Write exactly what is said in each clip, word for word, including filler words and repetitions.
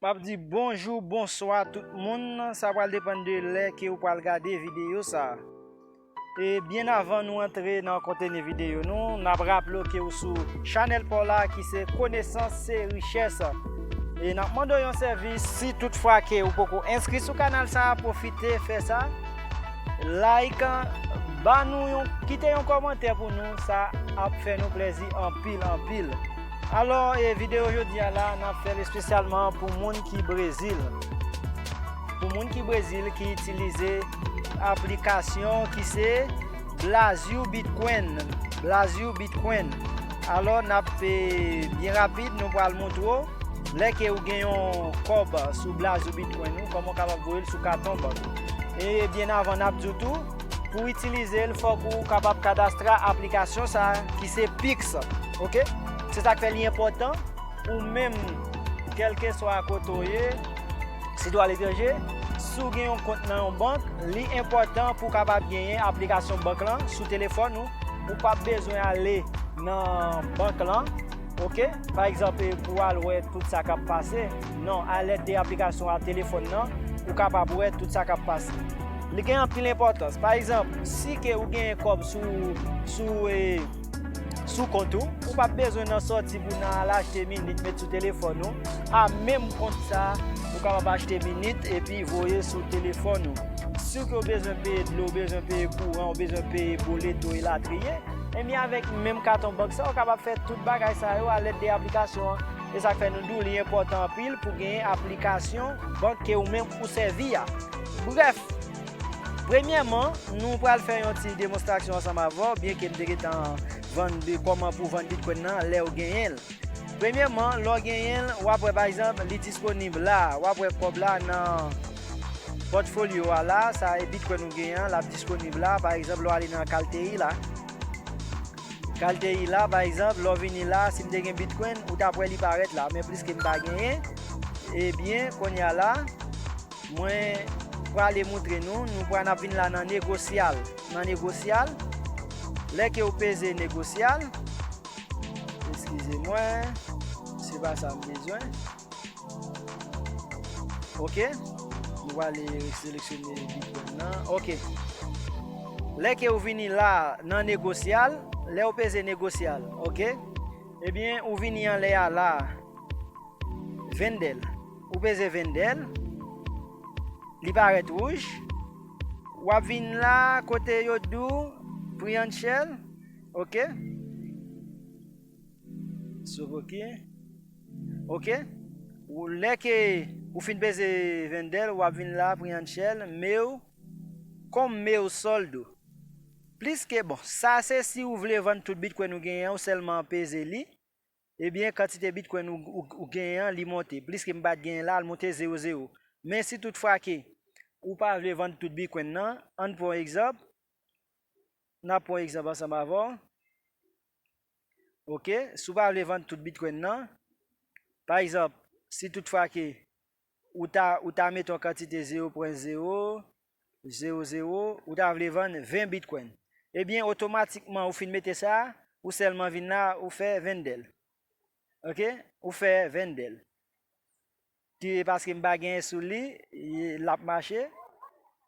M ap di bonjou, bonswa tout moun. Sa pral depann de lè ke ou pral gade videyo sa. E byen avan nou antre nan konteni videyo nou, n ap raple w ke ou sou chanèl pa w la ki se Konesans se Richès. E n ap mande w yon sèvis, si tout fwa ke ou poko enskri sou kanal sa, pwofite fè sa. Like, ba nou yon, kite yon kòmantè pou nou, sa ap fè nou plèzi anpil, anpil. Alò, e videyo jodi a la, n ap fè l espesyalman pou moun ki Brezil. Pou moun ki Brezil ki itilize aplikasyon ki se Blaze You Bitcoin. Blaze You Bitcoin. Alò, n ap, e, byen rapid, nou pral montre w lè ke ou gen yon kòb sou Blaze You Bitcoin ou, kòman w kapab voye l sou katon bank. E byen avan, n ap di w tou, pou w itilize l, fòk ou kapab kadastre aplikasyon sa ki se Pix, oke? Se sa k fè li enpòtan, ou menm, kèlkeswa kote w ye, si w aletranje, si w gen yon kont nan yon bank, li enpòtan pou w kapab genyen aplikasyon bank lan sou telefòn ou. Ou p ap bezwen ale nan bank lan, oke? Pa egzanp, e, pou w al wè tout sa k ap pase. Non, alèd de aplikasyon a telefòn nan, ou kapab wè tout sa k ap pase. Li gen anpil enpòtans. Pa egzanp, si ke ou genyen kòb sou, sou, e, sou kont ou, ou p ap bezwen nan sòti pou nan al achte minit met sou telefòn ou. A menm kont sa, ou kapab achte minit epi voye sou telefòn ou. Si ke w bezwen peye dlo, w bezwen peye kouran, w bezwen peye boleto elatriye, ebyen avèk menm katon bank sa, ou kapab fè tout bagay sa yo alèd de aplikasyon an. E sa k fè nou di w li enpòtan anpil pou genyen aplikasyon bank ke ou menm ou sèvi a. Brèf, premyèman, nou pral fè yon ti demonstrasyon ansanm avè w, byenke m te gentan vann bi-, kòman pou vann Bitcoin nan lè w genyen l. Premyèman, lè w genyen l, w ap wè, pa egzanp, li disponib la. W ap wè kòb la nan pòtfolyo a la, sa e Bitcoin ou genyen an, l ap disponib la. Pa egzanp, lè w ale nan Kaltei la. Kaltei la, pa egzanp, lè w vini la, si m te gen Bitcoin, ou t ap wè li parèt la. Men pliske m pa genyen, ebyen, kounye a la, mwen prale montre nou, nou pral, n ap vin la nan negosyal. Nan negosyal, lè ke w peze negosyal, eskize mwen, se pa sa m bezwen. Oke, nou prale seleksyone Bitcoin nan. Oke. Lè ke w vini la nan negosyal, lè w peze negosyal, oke? Ebyen, ou vini anlè a la. Vendèl. Ou peze vendèl. Li parèt wouj. W ap vin la kote yo di w pre-auction. Oke. Sou oke. Oke. Ou, lè ke ou fin peze vendèl, w ap vin la pre-auction, mew, kòm mew sòld ou. Pliske, bon, sa se si ou vle vann tout Bitcoin ou genyen an, ou sèlman peze li. Ebyen, kantite Bitcoin ou, ou, ou genyen an, li monte. Pliske m pa t genyen la, l monte zewo zewo. Men si tout fwa ke ou pa vle vann tout Bitcoin nan, ann pran egzanp. N ap pran egzanp ansanm avè w. Oke, si w pa vle vann tout Bitcoin nan, pa egzanp, si tout fwa ke ou ta, ou ta mete yon kantite zewo pwen zewo zewo zewo, ou ta vle vann ven Bitcoin. Ebyen, otomatikman, ou fin mete sa, ou sèlman vin la, ou fè vendèl. Oke? Ou fè vendèl. Ki paske m pa genyen sou li, l ap mache.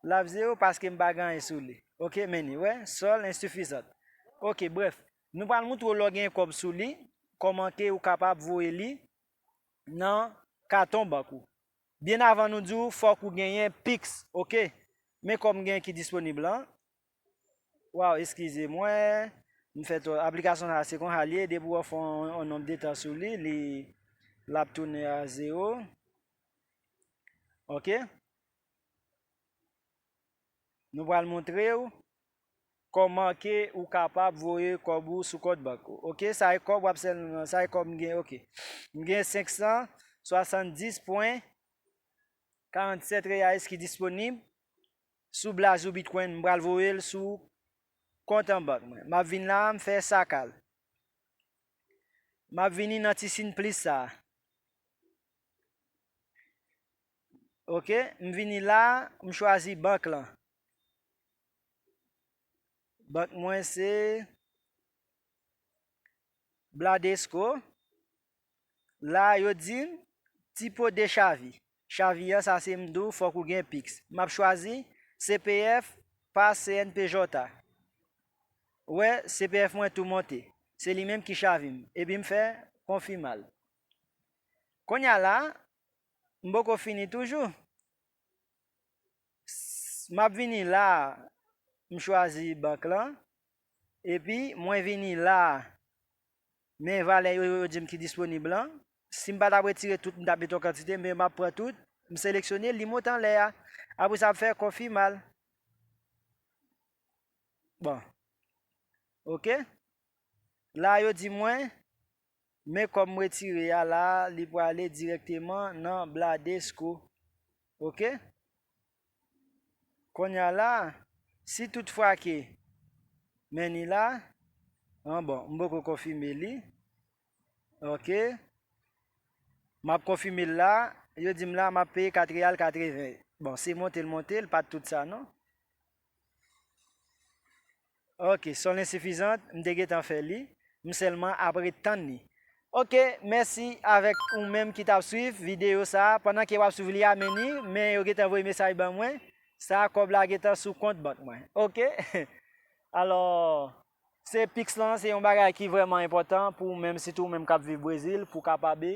L ap zewo paske m pa genyen sou li. Oke, men ni, wè, sòl ensifizan. Oke, brèf. Nou pral montre w lè w gen kòb sou li, kòman ke ou kapab voye li nan katon bank ou. Byen avan nou di w, fòk ou genyen Pix, oke? Men kòm gen ki disponib lan. Waw, eskize mwen. M fè twò, aplikasyon sa se konsa l ye, depi w fè yon, yon nonb de tan sou li, li, l ap tounen a zewo. Oke? Nou pral montre w kòman ke ou kapab voye kòb ou sou kont bank ou. Oke, sa e kòb w ap sèl, sa e kòb m gen, oke. M gen senk san swasanndis pwen karannsèt reyais ki disponib sou Blaze You Bitcoin. M pral voye l sou kont an bank mwen. M ap vin la, m fè sakal. M ap vini nan ti siy plis sa a. Oke, m vini la, m chwazi bank lan. Bank mwen se Bradesco. La, yo di m, Tipo de Chavi. Chavi an, sa se m di w, fòk ou gen Pix. M ap chwazi C P F pa C N P J. Ou wè, C P F mwen tou monte. Se li menm ki Chavi m. Epi m fè konfimal. Kounye a la, m poko fini toujou. S-, m ap vini la, m chwazi bank lan. Epi, mwen vini la, men valè yo, yo di m ki disponib lan. Si m pa t ap retire tout, m t ap mete yon kantite, men m ap pran tout, m seleksyone, li monte anlè a. Apre sa, m fè konfimal. Bon. Oke. La, yo di mwen, men kòb m retire a la, li prale dirèkteman nan Bradesco. Oke? Kounye a la, si tout fwa ke men ni la, an bon, m poko konfime li. Oke? M ap konfime l la, yo di m la, m ap peye kat reyal katreven. Bon, se monte l monte, l pa t tout sa non. Oke, son l ensifizan, m te gentan fè li. M sèlman ap ret tann li. Oke, mèsi avèk ou menm ki t ap swiv videyo sa a. Pandan ke w ap swiv li a, men ni, men yo gentan voye mesaj ban mwen. Sa a, kòb la gentan sou kont bank mwen. Oke? Alò, se Pix lan, se yon bagay ki vrèman enpòtan pou ou menm, sitou ou menm k ap viv Brezil, pou w kapab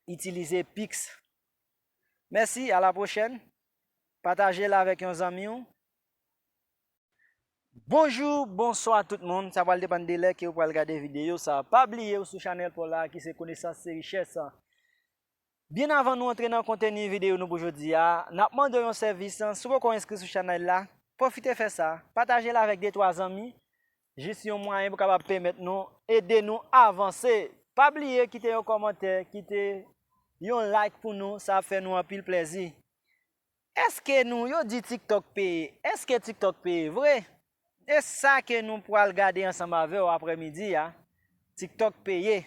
itilize Pix. Mèsi, a la pwochèn. Pataje l avèk yon zanmi w. Bonjou, bonswa tout moun. Sa pral depann de lè ke w pral gade videyo sa a. Pa bliye w sou chanèl pa w la ki se Konesans se Richès. Byen avan nou antre nan konteni videyo nou pou jodi a, n ap mande w yon sèvis. Si w poko enskri sou chanèl la, pwofite fè sa. Pataje l avèk de twa zanmi. Jis yon mwayen pou kapab pèmèt nou ede nou avanse. Pa bliye kite yon kòmantè, kite yon like pou nou, sa ap fè nou anpil plèzi. Èske nou, yo di TikTok peye, èske TikTok peye vre? E sa ke nou pral gade ansanm avè w aprèmidi a, TikTok peye.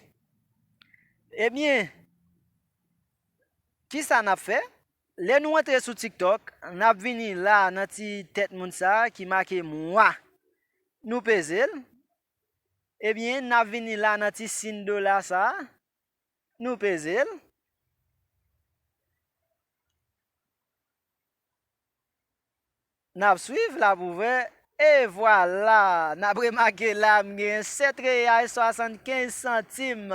Ebyen, kisa n ap fè? Lè nou antre sou TikTok, n ap vini la nan ti tèt moun sa a ki make mwa. Nou peze l. Ebyen, n ap vini la nan ti siy dola sa a. Nou peze l. N ap swiv, l ap ouvè. E vwala! N ap remake la, m gen sèt reyal swasannkenz santim.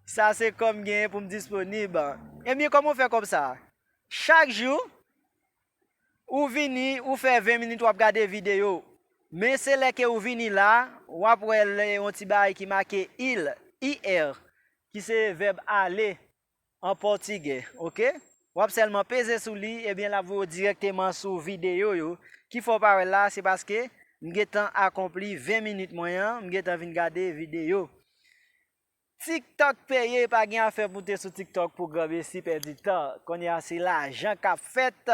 Sa se kòb m genyen pou m disponib. Ebyen, kòman w fè kòb sa? Chak jou, ou vini, ou fè ven minit w ap gade videyo. Men se lè ke ou vini la, w ap wè l, yon ti bagay ki make il, I R, ki se vèb ale an pòtigè, oke? W ap sèlman peze sou li, ebyen, l ap voye w dirèkteman sou videyo yo. Ki fè w pa wè l la, se paske m gentan akonpli ven minit mwen an, m gentan vin gade videyo. TikTok peye, pa gen afè pou te sou TikTok pou granmesi pèdi tan. Kounye a se lajan k ap fèt.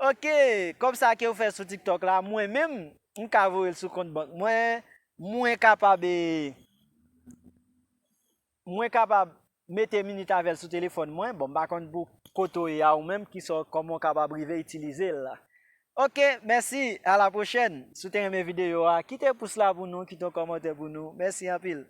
Oke, kòb sa ke ou fè sou TikTok la, mwen menm, m ka voye l sou kont bank mwen, mwen kapab, e, mwen kapab mete minit avè l sou telefòn mwen. Bon, m pa konn pou kote w ye a ou menm, kisa, kòman w kapab rive itilize l la. Oke, mèsi, a la pwochèn. Si w te renmen videyo a, kite pous la pou nou, kite yon kòmantè pou nou. Mèsi anpil.